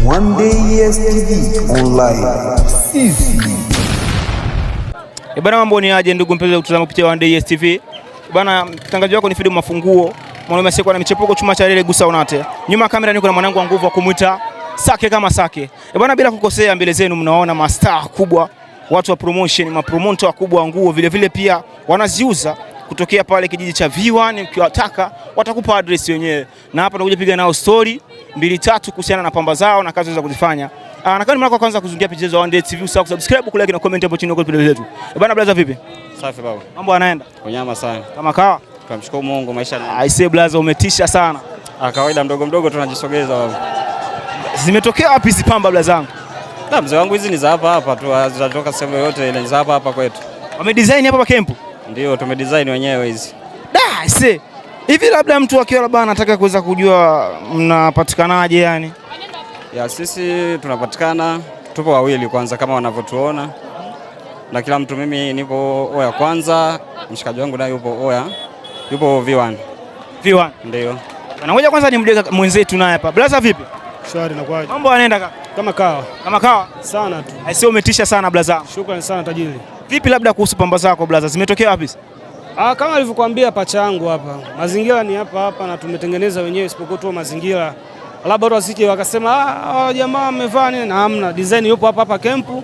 One Day ESTV Online. Sisi. E bana, mambo ni aje ndugu mpenzi wa kutazama kupitia One Day STV. Bana, mtangazaji wako ni Fido Mafunguo, mwanaume asiyekuwa na michepuko, chuma cha lele gusa unate. Nyuma ya kamera niko na mwanangu wa nguvu wa kumuita Sake kama Sake. E bana, bila kukosea, mbele zenu mnaona mastaa kubwa, watu wa promotion, mapromoter wakubwa wa nguo, vile vile pia wanaziuza kutokea pale kijiji cha V1. Ukiwataka watakupa address wenyewe, na hapa tunakuja piga nao story mbili tatu kuhusiana na pamba zao na kazi za kuzifanya. Ah, na kama ni mara yako ya kwanza kuzungia picha za One Day TV, usahau kusubscribe, kulike na comment hapo chini kwa video zetu. Eh bana, blaza vipi? Safi baba. Mambo yanaenda Unyama sana. kama kawa? Tunamshukuru Mungu maisha ni I say blaza, umetisha sana. ah, kawaida mdogo mdogo tunajisogeza baba. Zimetokea wapi hizi pamba blaza zangu? Na mzee wangu hizi ni za hapa hapa tu, hazijatoka sehemu yoyote ile, ni za hapa hapa kwetu. Wamedesign hapa pa camp. Ndio tumedesign wenyewe hizi. Da, I say. Hivi labda mtu akiwa labda anataka kuweza kujua mnapatikanaje yani? Ya sisi tunapatikana tupo wawili kwanza kama wanavyotuona. Na kila mtu, mimi nipo oya kwanza, mshikaji wangu naye yupo oya. Yupo V1. V1. Ndio. Bana, ngoja kwanza nimdeka mwenzetu naye hapa. Blaza vipi? Shwari na kwaje? Mambo yanaenda kaka? Kama kawa Kama kawa? sana tu. I say umetisha sana blaza. Shukrani sana tajiri. Vipi labda kuhusu pamba zako blaza, zimetokea wapi? Ah, kama alivyokuambia pacha yangu hapa, mazingira ni hapa hapa na tumetengeneza wenyewe, isipokuwa tu mazingira labda watu wasije wakasema ah, hawa jamaa wamevaa nini, na hamna design, yupo hapa hapa kempu.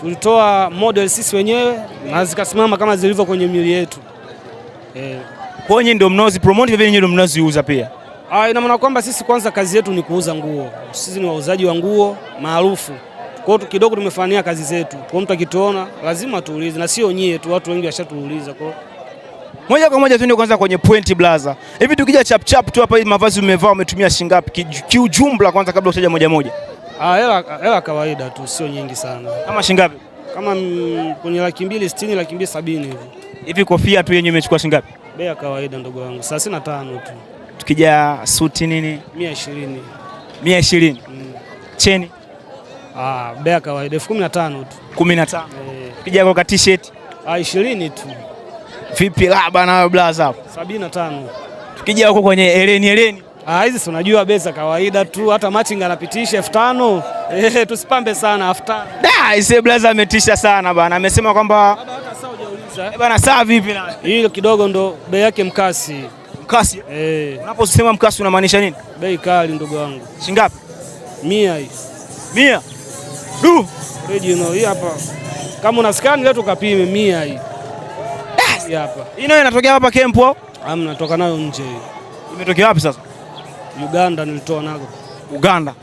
Tulitoa model sisi wenyewe na zikasimama kama zilivyo kwenye miili yetu eh. Kwa hiyo nyinyi ndio mnaozi promote, vile vile nyinyi ndio mnaoziuza pia. Ah, ina maana kwamba sisi kwanza kazi yetu ni kuuza nguo. Sisi ni wauzaji wa nguo maarufu. Kwa hiyo kidogo tumefanyia kazi zetu. Kwa hiyo mtu akituona lazima tuulize, na sio nyie tu, watu wengi washatuuliza. Kwa hiyo Moja kwa moja tuende kwanza kwenye point blaza. Hivi tukija chap chap tu hapa, hivi mavazi umevaa umetumia shilingi ngapi kiujumla, kwanza kabla utaja moja moja? Ah, hela hela kawaida tu, sio nyingi sana, Kama shilingi ngapi? kama kwenye 260,000 270,000 hivi. Hivi kofia tu yenyewe imechukua shilingi ngapi? Bei ya kawaida ndugu wangu, 35 tu, Tukija suti nini? 120. 120. Cheni Ah, bei ya kawaida 15,000 tu. 15. Eh, Tukija kwa t-shirt ah, 20 tu, vipi laba nayo blaza hapo? 75. Tukija huko kwenye eleni eleni Ah, hizi si unajua bei za kawaida tu, hata machinga anapitisha 5,000. Eh, tusipambe sana 5,000. Da, ise blaza ametisha sana bana. Amesema kwamba Hata sasa hujauliza. eh bana, saa vipi na Hii kidogo ndo bei yake mkasi. mkasi? Eh, Unaposema mkasi unamaanisha nini? bei kali ndugu wangu. Shilingi ngapi? 100 hii. 100. Du. Original hii hapa. Kama una scan leo tukapime 100 hii. Hii hapa. Hii nayo inatokea hapa camp au? Hamna, toka nayo nje hii. Imetokea wapi sasa? Uganda nilitoa nako. Uganda.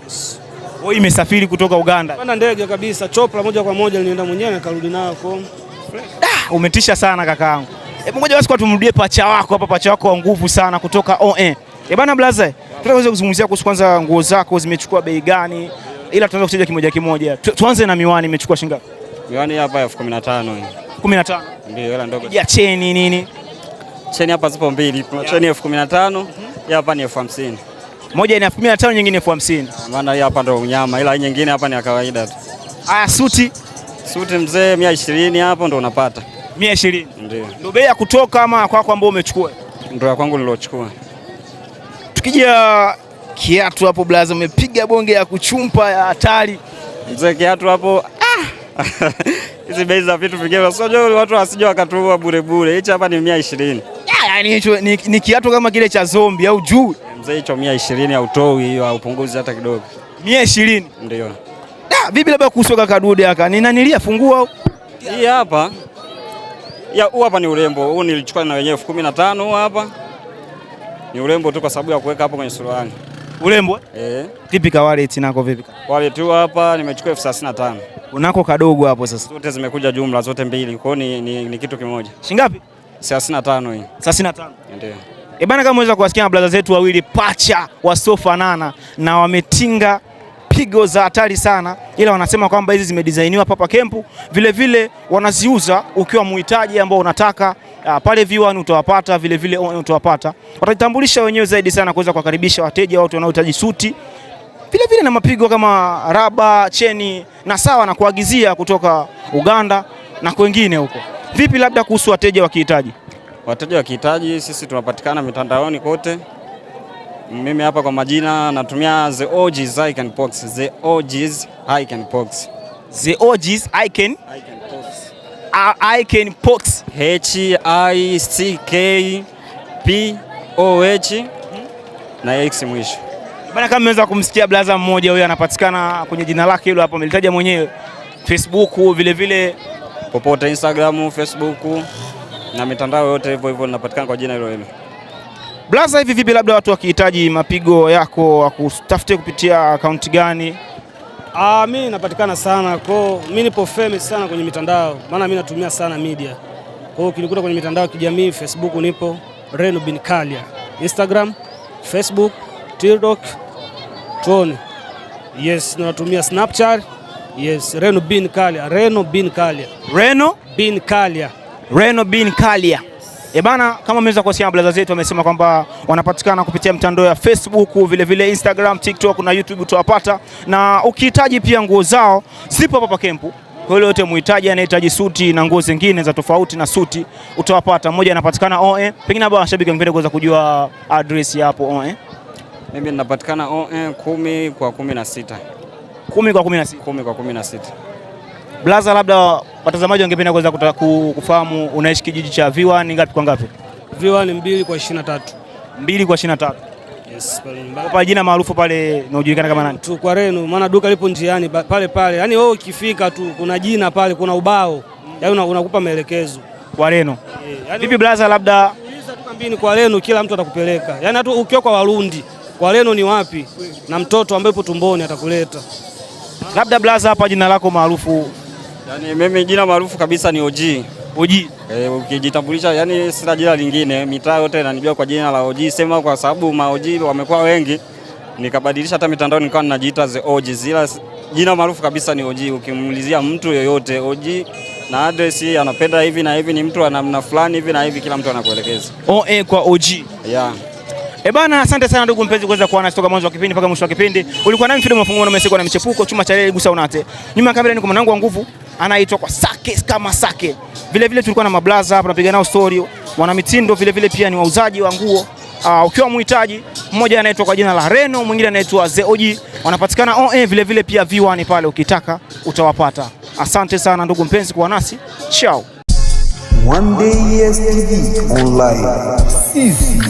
Wewe imesafiri kutoka Uganda. Panda ndege kabisa, chopra moja kwa moja nilienda mwenyewe nikarudi nayo kwa. Da, umetisha sana kakaangu. Hebu ngoja basi kwa tumrudie pacha wako hapa, pacha wako wa nguvu sana kutoka ON. Eh bana blaza, tunaweza kuzungumzia kuhusu kwanza nguo zako zimechukua bei gani? Ila tuanze kucheza kimoja kimoja. Tuanze na miwani imechukua shilingi ngapi? Miwani hapa 15,000 hii. 15. Ndio hela ndogo. Ya cheni nini? Cheni hapa zipo mbili. Kuna cheni 15,000, hii hapa ni 50,000. Moja ni 15,000 nyingine 50,000. Maana hii hapa ndo unyama, ila hii nyingine hapa ni ya kawaida tu. Aya, suti Suti mzee 120 hapo ndo unapata. 120. Ndio. Ndio bei ya kutoka ama kwako ambao umechukua? Ndio ya kwangu nilochukua. Tukija kiatu hapo blaza, umepiga bonge ya kuchumpa ya hatari. Mzee kiatu hapo ah! Hizi bei za vitu vingine sio watu wasije wakatuua bure bure. Hichi hapa ni 120. Ya, yani hicho ni kiatu kama kile cha zombi au juu. Mzee hicho 120 hautoi hiyo, haupunguzi hata kidogo. 120. Ndio. Da, vipi labda kuhusu kaka Dude aka ni nanilia fungua au? Hii hapa ya huu hapa ni urembo. Huu nilichukua na wenyewe 15,000 huu hapa. Ni urembo tu kwa sababu ya kuweka hapo kwenye suruali. Urembo? Eh. Vipi ka wallet nako vipi? Wallet tu hapa nimechukua 35,000. Unako kadogo hapo sasa. Zote zimekuja jumla zote mbili. Kwa hiyo ni kitu kimoja. Shilingi ngapi? 35 hii. 35. Ndio. E bana, kama unaweza kuwasikia mablaza zetu wawili pacha wasiofanana na wametinga pigo za hatari sana, ila wanasema kwamba hizi zimedesainiwa papa kempu, vile vile wanaziuza ukiwa muhitaji ambao unataka pale V1 utawapata, vile vile ON utawapata. Watajitambulisha wenyewe zaidi sana kuweza kuwakaribisha wateja, watu wanaohitaji suti vile vile na mapigo kama raba, cheni na sawa na kuagizia kutoka Uganda na kwengine huko. Vipi labda kuhusu wateja wakihitaji? Wateja wakihitaji, sisi tunapatikana mitandaoni kote. Mimi hapa kwa majina natumia The OGs Icon Pox, The OGs Icon Pox. The OGs Icon Icon Pox. Icon Pox. H I C K P O H na X mwisho. Bana, kama mmeweza kumsikia blaza mmoja huyo anapatikana kwenye jina lake hilo hapo amelitaja mwenyewe Facebook vile vile popote Instagram, Facebook na mitandao yote hivyo hivyo linapatikana kwa jina hilo hilo. Blaza, hivi vipi, labda watu wakihitaji mapigo yako wakutafute kupitia akaunti gani? Mi napatikana sana kwa mimi nipo famous sana kwenye mitandao, maana mimi natumia sana media. Kwa hiyo ukinikuta kwenye mitandao ya kijamii Facebook nipo Reno bin Kalia, Instagram, Facebook, TikTok, tuone. Yes, na natumia Snapchat. Yes, Reno bin Kalia, Reno bin Kalia, Reno bin Kalia. Reno bin Kalia. E bana, kama mmeweza kuwasikia blaza zetu wamesema kwamba wanapatikana kupitia mtandao ya Facebook, vile vile Instagram, TikTok na YouTube utawapata, na ukihitaji pia nguo zao zipo hapa kempu. Kwa hiyo yote muhitaji anahitaji suti na nguo zingine za tofauti na suti utawapata. Mmoja anapatikana OE. Pengine hapa mashabiki wangependa kuweza kujua address ya hapo OE. Mimi ninapatikana OE 10 kwa 16. 10 kwa 16. 10 kwa 16. Blaza, labda watazamaji wangependa kuweza kufahamu unaishi kijiji cha V1 ngapi kwa ngapi? V1 2 kwa 23. 2 kwa 23. Yes, pale nyumbani. Kwa jina maarufu pale unaojulikana kama nani? Tu kwa Reno, maana duka lipo njiani pale pale. Yaani wewe ukifika tu kuna jina pale, kuna ubao. Yaani unakupa maelekezo. Kwa Reno. Yaani vipi blaza, labda uliza tu kambini kwa Reno kila mtu atakupeleka. Yaani hata ukiwa kwa Warundi, kwa Reno ni wapi? Na mtoto ambaye yupo tumboni atakuleta. Labda blaza, hapa jina lako maarufu? Yaani mimi jina maarufu kabisa ni OG. OG. Ukijitambulisha yani sina jina lingine, mitaa yote inanijua kwa jina la OG, sema kwa sababu ma OG wamekuwa wengi nikabadilisha hata mitandao nikawa ninajiita The OG. Ila jina maarufu kabisa ni OG. Ukimuulizia mtu yoyote OG na address anapenda hivi na hivi, ni mtu ana namna fulani hivi na hivi, kila mtu anakuelekeza. OA kwa OG. Yeah. E bana, asante sana ndugu mpenzi kuweza kuwa nasi toka mwanzo wa kipindi mpaka mwisho wa kipindi. Ulikuwa nami Fido Mafungu na Meseko na michepuko chuma cha lele gusa unate. Nyuma ya kamera niko mwanangu wa nguvu anaitwa kwa Sake kama Sake. Vile vile tulikuwa na mablaza hapa tunapiga nao story, wana mitindo vile vile pia ni wauzaji wa nguo. Ukiwa muhitaji, mmoja anaitwa kwa jina la Reno, mwingine anaitwa Zeoji. Wanapatikana OA vile vile pia V1 pale ukitaka utawapata. Asante sana ndugu mpenzi kuwa nasi. Ciao. One Day ESTV Online. Sisi